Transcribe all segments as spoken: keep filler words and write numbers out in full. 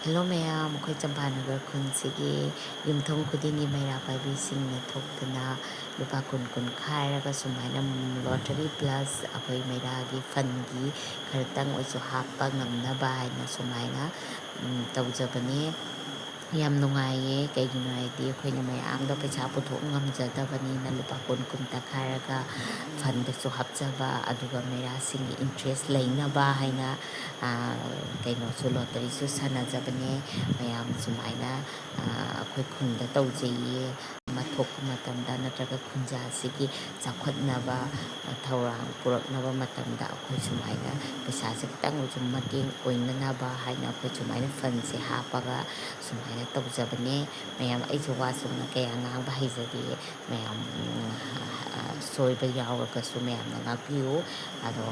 Hello ꯃꯌꯥꯝ, ꯑꯩꯈꯣꯏ ꯆꯝꯄꯥꯅꯒꯔ ꯈꯨꯟꯁꯤꯒꯤ ꯌꯨꯝꯊꯣꯡ ꯈꯨꯗꯤꯡꯒꯤ ꯃꯩꯔꯥ ꯄꯥꯏꯕꯤꯁꯤꯡꯅ ꯊꯣꯛꯇꯨꯅ ꯂꯨꯄꯥ ꯀꯨꯟ ꯀꯨꯟ ꯈꯥꯏꯔꯒ ꯁꯨꯃꯥꯏꯅ ꯂꯣꯇꯔꯤ ꯄ꯭ꯂꯁ ꯑꯩꯈꯣꯏ ꯃꯩꯔꯥꯒꯤ ꯐꯟꯒꯤ ꯈꯔꯇꯪ ꯑꯣꯏꯁꯨ ꯍꯥꯞꯄ ꯉꯝꯅꯕ ꯍꯥꯏꯅ ꯁꯨꯃꯥꯏꯅ ꯎꯝ, ꯇꯧꯖꯕꯅꯦ꯫ ꯌꯥꯝ ꯅꯨꯡꯉꯥꯏꯌꯦ꯫ ꯀꯩꯒꯤꯅꯣ ꯍꯥꯏꯗꯤ ꯑꯩꯈꯣꯏꯅ ꯃꯌꯥꯝꯗꯣ ꯄꯩꯁꯥ ꯄꯨꯊꯣꯛ ꯉꯝꯖꯗꯕꯅꯤꯅ ꯂꯨꯄꯥ ꯀꯨꯟ ꯀꯨꯟ ꯇꯛꯈꯥꯏꯔꯒ ꯐꯟꯗꯁꯨ ꯍꯥꯞꯆꯕ, ꯑꯗꯨꯒ ꯃꯩꯔꯥꯁꯤꯡꯒꯤ ꯏꯟꯇꯔꯦꯁ ꯂꯩꯅꯕ ꯍꯥꯏꯅ ꯀꯩꯅꯣꯁꯨ, ꯂꯣꯇꯔꯤꯁꯨ ꯁꯥꯟꯅꯖꯕꯅꯦ꯫ ꯃꯌꯥꯝ ꯁꯨꯃꯥꯏꯅ ꯑꯩꯈꯣꯏ ꯈꯨꯟꯗ ꯇꯧꯖꯩꯌꯦ꯫ ꯑꯃ ꯊꯣꯛꯄ ꯃꯇꯝꯗ ꯅꯠꯇ꯭ꯔꯒ ꯈꯨꯟꯖꯥꯁꯤꯒꯤ ꯆꯥꯎꯈꯠꯅꯕ ꯊꯧꯔꯥꯡ ꯄꯨꯔꯛꯅꯕ ꯃꯇꯝꯗ ꯑꯩꯈꯣꯏ ꯁꯨꯃꯥꯏꯅ ꯄꯩꯁꯥꯁꯦ ꯈꯤꯇꯪ ꯑꯣꯏꯁꯨ ꯃꯇꯦꯡ ꯑꯣꯏꯅꯅꯕ ꯍꯥꯏꯅ ꯑꯩꯈꯣꯏ ꯁꯨꯃꯥꯏꯅ ꯐꯟꯁꯦ ꯍꯥꯞꯄꯒ ꯁꯨꯃꯥꯏꯅ ꯇꯧꯖꯕꯅꯦ꯫ ꯃꯌꯥꯝ, ꯑꯩꯁꯨ ꯋꯥ ꯆꯨꯝꯅ ꯀꯌꯥ ꯉꯥꯡꯕ ꯍꯩꯖꯗꯦ꯫ ꯃꯌꯥꯝ, ꯎꯝ, ꯁꯣꯏꯕ ꯌꯥꯎꯔꯒꯁꯨ ꯃꯌꯥꯝꯅ ꯉꯥꯛꯄꯤꯌꯨ꯫ ꯑꯗꯣ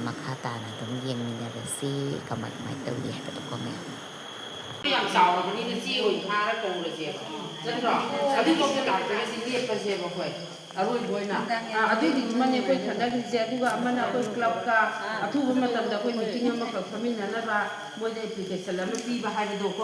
ꯃꯈꯥ ꯇꯥꯅ ꯑꯗꯨꯝ ꯌꯦꯡꯃꯤꯟꯅꯔꯁꯤ, ꯀꯃꯥꯏ ꯀꯃꯥꯏꯅ ꯇꯧꯔꯤ ꯍꯥꯏꯕꯗꯣꯀꯣ ꯃꯌꯥꯝ꯫ ꯌꯥꯝ ꯆꯥꯎꯔꯕꯅꯤꯅ ꯆꯦ ꯑꯣꯏꯅ ꯊꯥꯔ ꯀꯧꯔꯁꯦꯕ, ꯅꯠꯇ꯭ꯔꯣ? ꯑꯗꯨꯐꯥꯎꯗ ꯂꯥꯛꯇ꯭ꯔꯒꯗꯤ ꯂꯦꯞꯄꯁꯦꯕ ꯑꯩꯈꯣꯏ꯫ ꯑꯔꯣꯏꯕ ꯑꯣꯏꯅ, ꯑ, ꯑꯗꯨꯒꯤꯗꯨꯃꯅꯦ ꯑꯩꯈꯣꯏ ꯈꯟꯅꯈ꯭ꯔꯤꯁꯦ꯫ ꯑꯗꯨꯒ ꯑꯃꯅ ꯑꯩꯈꯣꯏ ꯀ꯭ꯂꯕꯀ ꯑꯊꯨꯕ ꯃꯇꯝꯗ ꯑꯩꯈꯣꯏ ꯃꯤꯇꯤꯡ ꯑꯃꯈꯛ ꯐꯝꯃꯤꯟꯅꯅꯕ ꯃꯣꯏꯗ ꯑꯦꯄ꯭ꯂꯤꯀꯦꯁꯟ ꯑꯃ ꯄꯤꯕ ꯍꯥꯏꯕꯗꯣꯀꯣ꯫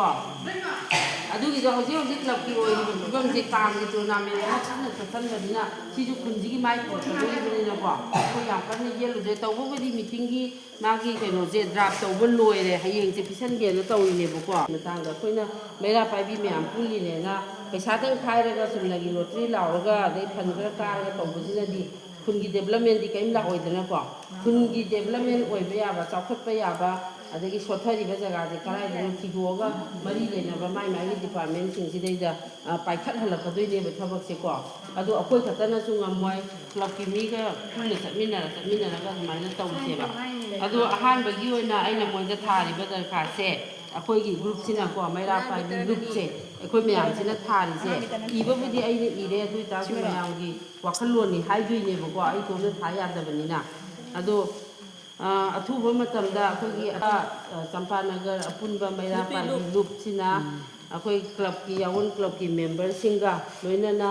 ꯑꯗꯨꯒꯤꯗꯣ ꯍꯧꯖꯤꯛ ꯍꯧꯖꯤꯛ ꯀ꯭ꯂꯕꯀꯤ ꯑꯣꯏꯔꯤꯕ ꯐꯤꯕꯝꯁꯦ, ꯀꯥꯡꯒꯤ ꯇꯣꯔꯅꯥꯃꯦꯟ ꯑꯃ ꯀꯟꯅ ꯆꯠꯁꯟꯕꯅꯤꯅ ꯁꯤꯁꯨ ꯈꯨꯟꯁꯤꯒꯤ ꯃꯥꯏ ꯄꯨꯔꯛꯀꯗꯣꯔꯤꯕꯅꯤꯅꯀꯣ, ꯑꯩꯈꯣꯏ ꯌꯥꯝ ꯀꯟꯅ ꯌꯦꯠꯂꯨꯗ꯭ꯔꯦ꯫ ꯇꯧꯕꯕꯨꯗꯤ ꯃꯤꯇꯤꯡꯒꯤ ꯃꯥꯒꯤ ꯀꯩꯅꯣꯁꯦ ꯗ꯭ꯔꯥꯐ ꯇꯧꯕ ꯂꯣꯏꯔꯦ, ꯍꯌꯦꯡꯁꯦ ꯄꯤꯁꯟꯒꯦꯅ ꯇꯧꯔꯤꯅꯦꯕꯀꯣ꯫ ꯃꯇꯥꯡꯗ ꯑꯩꯈꯣꯏꯅ ꯃꯩꯔꯥ ꯄꯥꯏꯕꯤ ꯃꯌꯥꯝ ꯄꯨꯜꯂꯤꯅꯦꯅ ꯄꯩꯁꯥꯗꯪ ꯈꯥꯏꯔꯒ ꯆꯨꯝꯅꯒꯤ ꯂꯣꯇ꯭ꯔꯤ ꯂꯥꯎꯔꯒ ꯑꯗꯩ ꯐꯟ ꯈꯔ ꯀꯥꯔꯒ ꯇꯧꯕꯁꯤꯅꯗꯤ ꯈꯨꯟꯒꯤ ꯗꯦꯕꯂꯞꯃꯦꯟꯗꯤ ꯀꯔꯤꯝ ꯂꯥꯛꯑꯣꯏꯗꯅꯀꯣ꯫ ꯈꯨꯟꯒꯤ ꯗꯦꯕꯂꯞꯃꯦꯟ ꯑꯣꯏꯕ ꯌꯥꯕ, ꯆꯥꯎꯈꯠꯄ ꯌꯥꯕ, ꯑꯗꯒꯤ ꯁꯣꯠꯊꯔꯤꯕ ꯖꯒꯥꯁꯦ ꯀꯗꯥꯏꯗꯅꯣ ꯊꯤꯗꯣꯛꯑꯒ ꯃꯔꯤ ꯂꯩꯅꯕ ꯃꯥꯏ ꯃꯥꯏꯒꯤ ꯗꯤꯄꯥꯔꯠꯃꯦꯟꯁꯤꯡꯁꯤꯗꯩꯗ, ꯑ, ꯄꯥꯏꯈꯠꯍꯜꯂꯛꯀꯗꯣꯏꯅꯦꯕ ꯊꯕꯛꯁꯦꯀꯣ꯫ ꯑꯗꯣ ꯑꯩꯈꯣꯏ ꯈꯛꯇꯅꯁꯨ ꯉꯝꯃꯣꯏ, ꯀ꯭ꯂꯕꯀꯤ ꯃꯤꯒ ꯄꯨꯟꯅ ꯆꯠꯃꯤꯟꯅꯔ ꯆꯠꯃꯤꯟꯅꯔꯒ ꯑꯗꯨꯃꯥꯏꯅ ꯇꯧꯁꯦꯕ꯫ ꯑꯗꯣ ꯑꯍꯥꯟꯕꯒꯤ ꯑꯣꯏꯅ ꯑꯩꯅ ꯃꯣꯏꯗ ꯊꯥꯔꯤꯕ ꯗꯔꯈꯥꯁꯦ ꯑꯩꯈꯣꯏꯒꯤ ꯒ꯭ꯔꯨꯞꯁꯤꯅꯀꯣ, ꯃꯩꯔꯥ ꯄꯥꯏꯕꯤ ꯒ꯭ꯔꯨꯞꯁꯦ, ꯑꯩꯈꯣꯏ ꯃꯌꯥꯝꯁꯤꯅ ꯊꯥꯔꯤꯁꯦ, ꯏꯕꯕꯨꯗꯤ ꯑꯩꯅ ꯏꯔꯦ, ꯑꯗꯨ ꯑꯣꯏꯇꯥꯔꯁꯨ ꯃꯌꯥꯝꯒꯤ ꯋꯥꯈꯜꯂꯣꯟꯅꯤ ꯍꯥꯏꯗꯣꯏꯅꯦꯕꯀꯣ, ꯑꯩ ꯏꯇꯣꯝꯇ ꯊꯥ ꯌꯥꯗꯕꯅꯤꯅ꯫ ꯑꯗꯣ, ꯑ, ꯑꯊꯨꯕ ꯃꯇꯝꯗ ꯑꯩꯈꯣꯏꯒꯤ, ꯑ, ꯆꯝꯄꯥꯅꯒꯔ ꯑꯄꯨꯟꯕ ꯃꯩꯔꯥ ꯄꯥꯏꯕꯤ ꯂꯨꯞꯁꯤꯅ ꯑꯩꯈꯣꯏ ꯀ꯭ꯂꯕꯀꯤ, ꯌꯥꯋꯣꯟ ꯀ꯭ꯂꯕꯀꯤ ꯃꯦꯝꯕꯔꯁꯤꯡꯒ ꯂꯣꯏꯅꯅ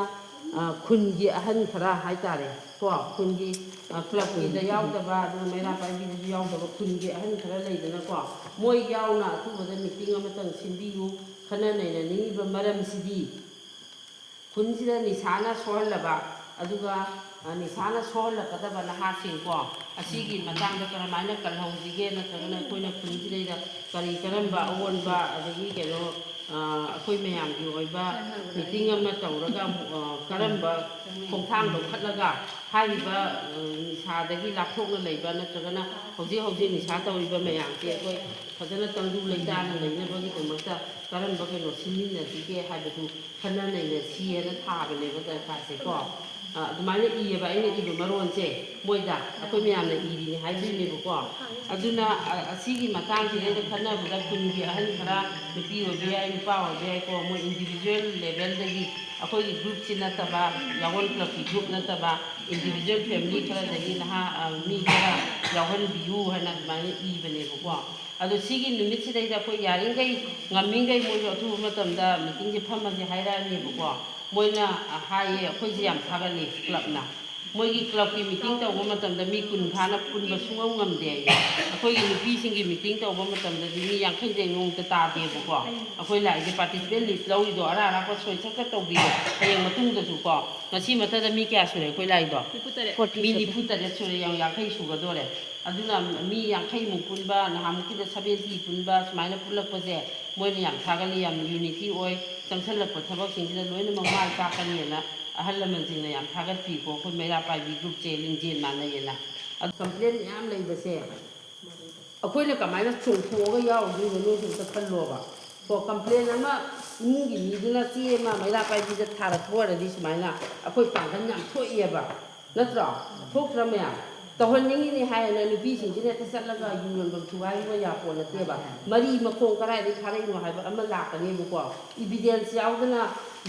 ꯑ, ꯈꯨꯟꯒꯤ ꯑꯍꯟ ꯈꯔ ꯍꯥꯏꯇꯥꯔꯦ ꯀꯣ, ꯈꯨꯟꯒꯤ, ꯑ, ꯀ꯭ꯂꯕꯀꯤꯗ ꯌꯥꯎꯗꯕ, ꯑꯗꯨꯒ ꯃꯩꯔꯥ ꯄꯥꯏꯕꯤꯗꯁꯨ ꯌꯥꯎꯗꯕ ꯈꯨꯟꯒꯤ ꯑꯍꯟ ꯈꯔ ꯂꯩꯗꯅꯀꯣ, ꯃꯣꯏ ꯌꯥꯎꯅ ꯑꯊꯨꯕꯗ ꯃꯤꯇꯤꯡ ꯑꯃꯇꯪ ꯁꯤꯟꯕꯤꯌꯨ꯫ ꯈꯟꯅ ꯅꯩꯅꯅꯤꯡꯉꯤꯕ ꯃꯔꯝꯁꯤꯗꯤ ꯈꯨꯟꯁꯤꯗ ꯅꯤꯁꯥꯅ ꯁꯣꯛꯍꯜꯂꯕ, ꯑꯗꯨꯒ, ꯑ, ꯅꯤꯁꯥꯅ ꯁꯣꯛꯍꯜꯂꯛꯀꯗꯕ ꯅꯍꯥꯁꯤꯡꯀꯣ, ꯑꯁꯤꯒꯤ ꯃꯇꯥꯡꯗ ꯀꯔꯝꯍꯥꯏꯅ ꯀꯜꯍꯧꯁꯤꯒꯦ, ꯅꯠꯇ꯭ꯔꯒꯅ ꯑꯩꯈꯣꯏꯅ ꯈꯨꯟꯁꯤꯗꯩꯗ ꯀꯔꯤ ꯀꯔꯝꯕ ꯑꯑꯣꯟꯕ, ꯑꯗꯒꯤ ꯀꯩꯅꯣ, ꯑ, ꯑꯩꯈꯣꯏ ꯃꯌꯥꯝꯒꯤ ꯑꯣꯏꯕ ꯃꯤꯇꯤꯡ ꯑꯃ ꯇꯧꯔꯒ, ꯑ, ꯀꯔꯝꯕ ꯈꯣꯡꯊꯥꯡ ꯂꯧꯈꯠꯂꯒ ꯍꯥꯏꯔꯤꯕ, ꯑ, ꯅꯤꯁꯥꯗꯒꯤ ꯂꯥꯞꯊꯣꯛꯅ ꯂꯩꯕ, ꯅꯠꯇ꯭ꯔꯒꯅ ꯍꯧꯖꯤꯛ ꯍꯧꯖꯤꯛ ꯅꯤꯁꯥ ꯇꯧꯔꯤꯕ ꯃꯌꯥꯝꯁꯦ ꯑꯩꯈꯣꯏ ꯐꯖꯅ ꯇꯪꯗꯨ ꯂꯩꯇꯥꯅ ꯂꯩꯅꯕꯒꯤꯗꯃꯛꯇ ꯀꯔꯝꯕ ꯀꯩꯅꯣ ꯁꯤꯟꯃꯤꯟꯅꯁꯤꯒꯦ ꯍꯥꯏꯕꯗꯨ ꯈꯟꯅ ꯅꯩꯅꯁꯤ ꯍꯥꯏꯅ ꯊꯥꯕꯅꯦꯕ ꯗꯔꯈꯥꯁꯦꯀꯣ꯫ ꯑ, ꯑꯗꯨꯃꯥꯏꯅ ꯏꯌꯦꯕ ꯑꯩꯅ ꯏꯕ ꯃꯔꯣꯟꯁꯦ ꯃꯣꯏꯗ, ꯑꯩꯈꯣꯏ ꯃꯌꯥꯝꯅ ꯏꯔꯤꯅꯤ ꯍꯥꯏꯗꯣꯏꯅꯦꯕꯀꯣ꯫ ꯑꯗꯨꯅ, ꯑ, ꯑꯁꯤꯒꯤ ꯃꯇꯥꯡꯁꯤꯗꯩꯗ ꯈꯟꯅꯕꯗ ꯈꯨꯟꯒꯤ ꯑꯍꯟ ꯈꯔ, ꯅꯨꯄꯤ ꯑꯣꯏꯕ ꯌꯥꯏ, ꯅꯨꯄꯥ ꯑꯣꯏꯕ ꯌꯥꯏꯀꯣ, ꯃꯣꯏ individual levelꯗꯒꯤ, ꯑꯩꯈꯣꯏꯒꯤ groupꯁꯤ ꯅꯠꯇꯕ, ꯌꯥꯋꯣꯟ clubꯀꯤ group ꯅꯠꯇꯕ, individual family ꯈꯔꯗꯒꯤ ꯅꯍꯥ, ꯑ, ꯃꯤ ꯈꯔ ꯌꯥꯎꯍꯟꯕꯤꯌꯨ ꯍꯥꯏꯅ ꯑꯗꯨꯃꯥꯏꯅ ꯏꯕꯅꯦꯕꯀꯣ꯫ ꯑꯗꯣ ꯁꯤꯒꯤ ꯅꯨꯃꯤꯠꯁꯤꯗꯩꯗ ꯑꯩꯈꯣꯏ ꯌꯥꯔꯤꯈꯩ, ꯉꯝꯃꯤꯈꯩ ꯃꯣꯏꯁꯨ ꯑꯊꯨꯕ ꯃꯇꯝꯗ meetingꯁꯦ ꯐꯝꯃꯁꯦ ꯍꯥꯏꯔꯛꯑꯅꯦꯕꯀꯣ꯫ ꯃꯣꯏꯅ, ꯑ, ꯍꯥꯏꯌꯦ, ꯑꯩꯈꯣꯏꯁꯦ ꯌꯥꯝ ꯊꯥꯒꯠꯂꯤ clubꯅ꯫ ꯃꯣꯏꯒꯤ clubꯀꯤ meeting ꯇꯧꯕ ꯃꯇꯝꯗ ꯃꯤ ꯀꯨꯟ ꯐꯥꯅ ꯄꯨꯟꯕ ꯁꯨꯡꯉꯝ ꯉꯝꯗꯦ ꯍꯥꯏꯌꯦ꯫ ꯑꯩꯈꯣꯏꯒꯤ ꯅꯨꯄꯤꯁꯤꯡꯒꯤ meeting ꯇꯧꯕ ꯃꯇꯝꯗꯗꯤ ꯃꯤ ꯌꯥꯡꯈꯩꯗꯩ ꯅꯣꯡꯃꯇ ꯇꯥꯗꯦꯕꯀꯣ꯫ ꯑꯩꯈꯣꯏ ꯂꯥꯛꯏꯁꯦ participant list ꯂꯧꯔꯤꯗꯣ ꯑꯔꯥ ꯑꯔꯥꯛꯄ ꯁꯣꯏ ꯁꯠ ꯁꯠ ꯇꯧꯕꯤꯌꯣ꯫ ꯍꯌꯦꯡ ꯃꯇꯨꯡꯗꯁꯨꯀꯣ, ꯉꯁꯤ ꯃꯊꯛꯇ ꯃꯤ ꯀꯌꯥ ꯁꯨꯔꯦ ꯑꯩꯈꯣꯏ ꯂꯥꯛꯏꯗꯣ? ꯅꯤꯐꯨ ꯇꯔꯦꯠ꯫ ꯃꯤ ꯅꯤꯐꯨ ꯇꯔꯦꯠ ꯁꯨꯔꯦ, ꯌꯥꯡ-, ꯌꯥꯡꯈꯩ ꯁꯨꯒꯗꯣꯔꯦ꯫ ꯑꯗꯨꯅ ꯃꯤ ꯌꯥꯡꯈꯩꯃꯨꯛ ꯄꯨꯟꯕ, ꯅꯍꯥꯟꯃꯨꯛꯀꯤꯗ seventy ꯄꯨꯟꯕ, ꯁꯨꯃꯥꯏꯅ ꯄꯨꯜꯂꯛꯄꯁꯦ ꯃꯣꯏꯅ ꯌꯥꯝ ꯊꯥꯒꯠꯂꯤ, ꯌꯥꯝ unity ꯑꯣꯏ, ꯆꯪꯁꯜꯂꯛꯄ ꯊꯕꯛꯁꯤꯡꯁꯤꯗ ꯂꯣꯏꯅꯃꯛ ꯃꯥꯏ ꯄꯥꯛꯀꯅꯤꯅ ꯑꯍꯜ ꯂꯃꯟꯁꯤꯡꯅ ꯌꯥꯝ ꯊꯥꯒꯠꯄꯤꯀꯣ꯫ ꯑꯩꯈꯣꯏ ꯃꯩꯔꯥ ꯄꯥꯏꯕꯤ groupꯁꯦ ꯂꯤꯡꯖꯦꯜ ꯃꯥꯟꯅꯩꯌꯦꯅ꯫ ꯑꯗꯨ complain ꯃꯌꯥꯝ ꯂꯩꯕꯁꯦ ꯑꯩꯈꯣꯏꯅ ꯀꯃꯥꯏꯅ ꯆꯣꯡꯊꯣꯛꯑꯒ ꯌꯥꯎꯔꯨꯗꯣꯏꯅꯣ? ꯅꯣꯏꯁꯨ ꯑꯝꯇ ꯈꯜꯂꯣꯕ꯫ ꯀꯣ, complain ꯑꯃ ꯏꯃꯨꯡꯒꯤ ꯃꯤꯗꯨꯅ ꯆꯦ ꯑꯃ ꯃꯩꯔꯥ ꯄꯥꯏꯕꯤꯗ ꯊꯥꯔꯛꯄ ꯑꯣꯏꯔꯗꯤ ꯁꯨꯃꯥꯏꯅ ꯑꯩꯈꯣꯏ ꯄꯥꯡꯒꯜ ꯌꯥꯝ ꯊꯣꯛꯏꯑꯕ, ꯅꯠꯇ꯭ꯔꯣ? ꯊꯣꯛꯇ꯭ꯔ ꯃꯌꯥꯝ? ꯇꯧꯍꯟꯅꯤꯡꯉꯤꯅꯦ ꯍꯥꯏꯌꯦꯅ ꯅꯨꯄꯤꯁꯤꯡꯁꯤꯅ ꯍꯦꯛꯇ ꯆꯠꯂꯒ ꯌꯨ ꯌꯣꯟꯐꯝ ꯊꯨꯒꯥꯏꯔꯨꯕ ꯌꯥꯄꯣꯠ ꯅꯠꯇꯦꯕ꯫ ꯃꯔꯤ ꯃꯈꯣꯡ ꯀꯗꯥꯏꯗꯒꯤ ꯐꯥꯔꯛꯏꯅꯣ ꯍꯥꯏꯕ ꯑꯃ ꯂꯥꯛꯀꯅꯦꯕꯀꯣ꯫ ꯏꯕꯤꯗꯦꯟꯁ ꯌꯥꯎꯗꯅ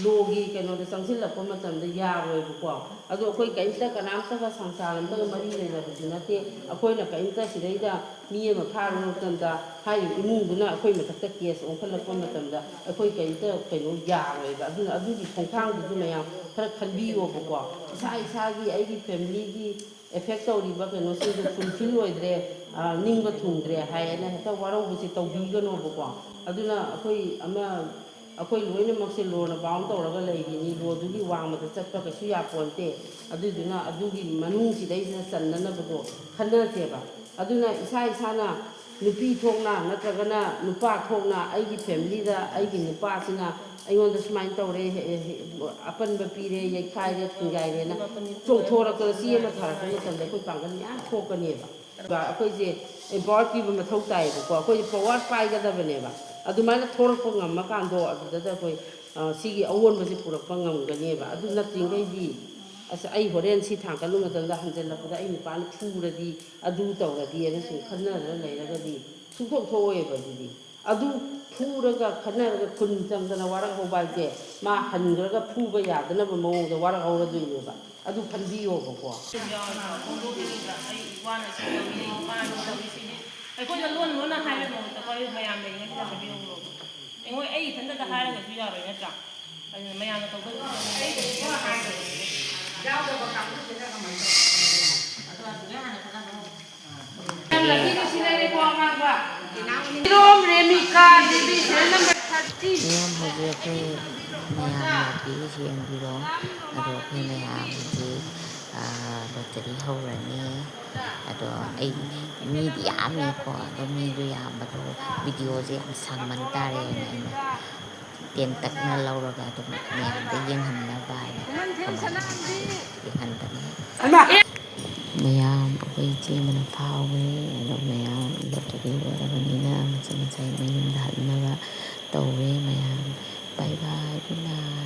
ꯂꯣꯒꯤ ꯀꯩꯅꯣꯗ ꯆꯪꯁꯤꯜꯂꯛꯄ ꯃꯇꯝꯗ ꯌꯥꯔꯣꯏꯕꯀꯣ꯫ ꯑꯗꯣ ꯑꯩꯈꯣꯏ ꯀꯔꯤꯝꯇ ꯀꯅꯥꯝꯇꯒ ꯁꯪꯁꯥꯔ ꯑꯝꯇꯒ ꯃꯔꯤ ꯂꯩꯅꯕꯁꯨ ꯅꯠꯇꯦ꯫ ꯑꯩꯈꯣꯏꯅ ꯀꯔꯤꯝꯇ ꯁꯤꯗꯩꯗ ꯃꯤ ꯑꯃ ꯐꯥꯔꯨꯕ ꯃꯇꯝꯗ ꯍꯥꯏꯔꯤꯕ ꯏꯃꯨꯡꯗꯨꯅ ꯑꯩꯈꯣꯏ ꯃꯊꯛꯇ ꯀꯦꯁ ꯑꯣꯟꯈꯠꯂꯛꯄ ꯃꯇꯝꯗ ꯑꯩꯈꯣꯏ ꯀꯔꯤꯝꯇ ꯀꯩꯅꯣ ꯌꯥꯔꯣꯏꯕ꯫ ꯑꯗꯨꯅ ꯑꯗꯨꯒꯤ ꯈꯣꯡꯊꯥꯡꯗꯨꯁꯨ ꯃꯌꯥꯝ ꯈꯔ ꯈꯟꯕꯤꯌꯣꯕꯀꯣ꯫ ꯏꯁꯥ ꯏꯁꯥꯒꯤ ꯑꯩꯒꯤ ꯐꯦꯃꯤꯂꯤꯒꯤ ꯑꯦꯐꯦꯛ ꯇꯧꯔꯤꯕ ꯀꯩꯅꯣꯁꯤꯡꯗꯨ ꯐꯨꯜꯐꯤꯜ ꯑꯣꯏꯗ꯭ꯔꯦ, ꯑ, ꯅꯤꯡꯕ ꯊꯨꯡꯗ꯭ꯔꯦ ꯍꯥꯏꯌꯦꯅ ꯍꯦꯛꯇ ꯋꯥꯔꯧꯕꯁꯦ ꯇꯧꯕꯤꯒꯅꯣꯕꯀꯣ꯫ ꯑꯗꯨꯅ ꯑꯩꯈꯣꯏ ꯑꯃ, ꯑꯩꯈꯣꯏ ꯂꯣꯏꯅꯃꯛꯁꯦ ꯂꯣꯅ ꯕꯥꯎꯟ ꯇꯧꯔꯒ ꯂꯩꯔꯤꯅꯤ꯫ ꯂꯣꯗꯨꯒꯤ ꯋꯥꯡꯃꯗ ꯆꯠꯄ ꯀꯩꯁꯨ ꯌꯥꯄꯣꯟꯇꯦ꯫ ꯑꯗꯨꯗꯨꯅ ꯑꯗꯨꯒꯤ ꯃꯅꯨꯡꯁꯤꯗꯩꯁꯤꯗ ꯆꯟꯅꯅꯕꯗꯣ ꯈꯟꯅꯁꯦꯕ꯫ ꯑꯗꯨꯅ ꯏꯁꯥ ꯏꯁꯥꯅ ꯅꯨꯄꯤ ꯊꯣꯛꯅ ꯅꯠꯇ꯭ꯔꯒꯅ ꯅꯨꯄꯥ ꯊꯣꯛꯅ ꯑꯩꯒꯤ ꯐꯦꯃꯤꯂꯤꯗ ꯑꯩꯒꯤ ꯅꯨꯄꯥꯁꯤꯅ ꯑꯩꯉꯣꯟꯗ ꯁꯨꯃꯥꯏꯅ ꯇꯧꯔꯦ, ꯍꯦ-, ꯍꯦ-, ꯑꯄꯟꯕ ꯄꯤꯔꯦ, ꯌꯩꯈꯥꯏꯔꯦ, ꯊꯤꯡꯒꯥꯏꯔꯦꯅ ꯆꯣꯡꯊꯣꯔꯛꯇꯅ ꯆꯦ ꯑꯃ ꯊꯥꯔꯛꯄ ꯃꯇꯝꯗ ꯑꯩꯈꯣꯏ ꯄꯥꯡꯒꯜ ꯃꯌꯥꯝ ꯊꯣꯛꯀꯅꯦꯕ꯫ ꯑꯩꯈꯣꯏꯁꯦ ꯑꯦꯝꯄꯥꯋꯔ ꯄꯤꯕ ꯃꯊꯧ ꯇꯥꯏꯌꯦꯕꯀꯣ꯫ ꯑꯩꯈꯣꯏꯁꯦ ꯄꯋꯥꯔ ꯄꯥꯏꯒꯗꯕꯅꯦꯕ꯫ ꯑꯗꯨꯃꯥꯏꯅ ꯊꯣꯔꯛꯄ ꯉꯝꯃꯀꯥꯟꯗꯣ ꯑꯗꯨꯗ ꯑꯩꯈꯣꯏ, ꯑ, ꯁꯤꯒꯤ ꯑꯑꯣꯟꯕꯁꯦ ꯄꯨꯔꯛꯄ ꯉꯝꯒꯅꯦꯕ꯫ ꯑꯗꯨ ꯅꯠꯇ꯭ꯔꯤꯉꯩꯗꯤ ꯑꯁ, ꯑꯩ ꯍꯣꯔꯦꯟ ꯁꯤ ꯊꯥꯡꯀꯠꯂꯨ ꯃꯇꯝꯗ ꯍꯟꯖꯜꯂꯛꯄꯗ ꯑꯩ ꯅꯨꯄꯥꯅ ꯐꯨꯔꯗꯤ, ꯑꯗꯨ ꯇꯧꯔꯗꯤ ꯑꯅ ꯁꯨꯝ ꯈꯟꯅꯗꯅ ꯂꯩꯔꯒꯗꯤ ꯁꯨꯡꯊꯣꯛ ꯊꯣꯛꯑꯣꯏꯕ꯫ ꯑꯗꯨꯗꯤ ꯑꯗꯨ ꯐꯨꯔꯒ ꯈꯠꯅꯔꯒ ꯈꯨꯟ ꯆꯪꯗꯅ ꯋꯥꯔꯛ ꯍꯧꯕ ꯍꯥꯏꯁꯦ, ꯃꯥ ꯍꯟꯈ꯭ꯔꯒ ꯐꯨꯕ ꯌꯥꯗꯅꯕ ꯃꯑꯣꯡꯗ ꯋꯥꯔꯛ ꯍꯧꯔꯗꯣꯏꯅꯦꯕ꯫ ꯑꯗꯨ ꯈꯟꯕꯤꯌꯣꯕꯀꯣ꯫ ꯑꯩꯈꯣꯏꯅ ꯂꯣꯟ ꯂꯣꯟꯅ ꯍꯥꯏꯕ ꯃꯍꯨꯠꯇ ꯃꯌꯥꯝ ꯂꯩꯔꯤꯉꯩꯁꯤꯗ ꯍꯥꯏꯕꯤꯌꯧꯔꯣ꯫ ꯑꯩꯉꯣꯟ-, ꯑꯩ ꯏꯊꯟꯇꯗ ꯍꯥꯏꯔꯒꯁꯨ ꯌꯥꯔꯣꯏ ꯅꯠꯇ꯭ꯔꯥ? ꯑꯗꯨꯅ ꯃꯌꯥꯝꯅ ꯇꯧꯗꯧꯕ ꯊꯕꯛ ꯑꯩ ꯍꯥꯏꯔꯒ ꯂꯣꯏꯔꯦ꯫ ꯌꯥꯎꯗꯕ ꯀꯥꯡꯕꯨꯁꯤꯅ ꯀꯃꯥꯏꯅ ꯇꯧꯕ? ꯑꯗꯣ ꯑꯗꯨꯗ ꯍꯥꯟꯅ ꯈꯟꯅꯕ ꯍꯧꯔꯣ꯫ ꯏꯔꯣꯝ ꯔꯦꯃꯤꯀꯥ ꯗꯦꯕꯤ, serial number thirteen꯫ ꯃꯌꯥꯝ ꯍꯧꯖꯤꯛ ꯑꯩꯈꯣꯏ ꯃꯌꯥꯝ ꯂꯥꯛꯄꯤꯔꯤꯁꯤ ꯌꯦꯡꯕꯤꯔꯣ꯫ ꯑꯗꯣ ꯑꯩꯈꯣꯏ ꯃꯌꯥꯝ ꯍꯧꯖꯤꯛ, ꯑꯥ, ꯂꯣꯇꯔꯤ ꯍꯧꯔꯅꯤ꯫ ꯑꯗꯣ ꯑꯩ ꯃꯤꯗꯤ ꯌꯥꯝꯃꯦꯀꯣ꯫ ꯑꯗꯣ ꯃꯤꯗꯣ ꯌꯥꯝꯕꯗꯣ ꯚꯤꯗꯤꯑꯣꯁꯦ ꯌꯥꯝ ꯁꯥꯡꯃꯟ ꯇꯥꯔꯦꯅ ꯑꯩꯅ ꯇꯦꯟꯇꯛꯅ ꯂꯧꯔꯒ ꯑꯗꯨꯝ ꯃꯌꯥꯝꯗ ꯌꯦꯡꯍꯟꯅꯕ ꯍꯥꯏꯅ ꯀꯃꯥꯏꯅ ꯌꯦꯡꯍꯟꯕꯅꯦ꯫ ꯃꯌꯥꯝ ꯑꯩꯈꯣꯏ ꯏꯆꯦ ꯑꯃꯅ ꯐꯥꯎꯈ꯭ꯔꯦ꯫ ꯑꯗꯣ ꯃꯌꯥꯝ ꯂꯣꯇꯔꯤ ꯑꯣꯏꯔꯕꯅꯤꯅ ꯃꯆꯤꯟ ꯃꯆꯥꯏ ꯃꯌꯨꯝꯗ ꯍꯟꯅꯕ ꯇꯧꯔꯦ ꯃꯌꯥꯝ꯫ Bye bye, good night꯫